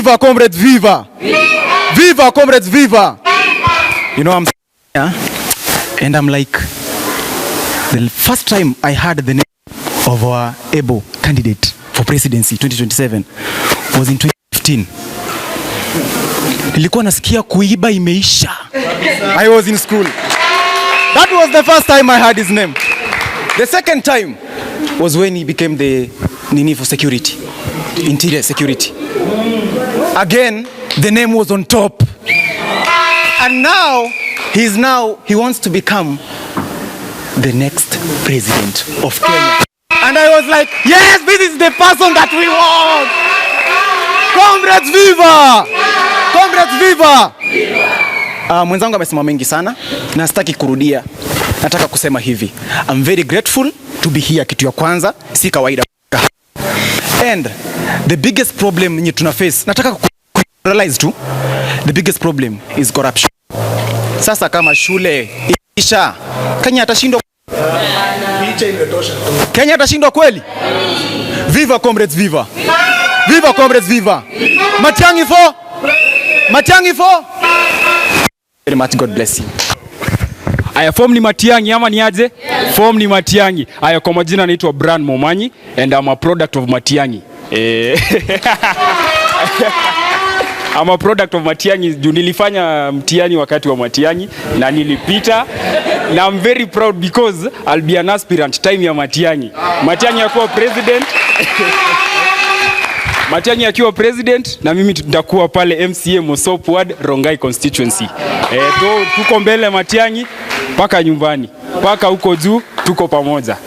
Viva comrades, viva! Viva comrades, viva! You know I'm yeah, and I'm like, the first time I heard the name of our able candidate for presidency 2027 was in 2015. Nilikuwa nasikia kuiba imeisha. I was in school. That was the first time I heard his name. The second time was when he became the nini for security, interior security. Again, the name was on top. And now, he wants to become the next president of Kenya. And I was like, "Yes, this is the person that we want." Comrades, viva! Comrades, viva! Mwenzangu amesema mengi sana na sitaki kurudia. Nataka kusema hivi. I'm very grateful to be here. Kitu ya kwanza, si kawaida. And the biggest problem yenye tuna face, nataka ku realize tu, the biggest problem is corruption. Sasa kama shule isha, Kenya atashindwa? Kenya atashindwa kweli? Viva comrades, viva! Viva comrades, viva! Matiang'i for? Matiang'i for? Very much. God bless you. Aya, form ni Matiang'i ama ni aje? Form ni Matiang'i. Aya, kwa majina naitwa Bran Momanyi and I'm a product of Matiang'i. I'm a product of Matiang'i juu nilifanya mtihani wakati wa Matiang'i na nilipita, na I'm very proud because I'll be an aspirant time ya Matiang'i. Matiang'i akiwa president na mimi nitakuwa pale MCA Mosop Ward, Rongai constituency. Tuko mbele Matiang'i mpaka nyumbani, mpaka huko juu, tuko pamoja.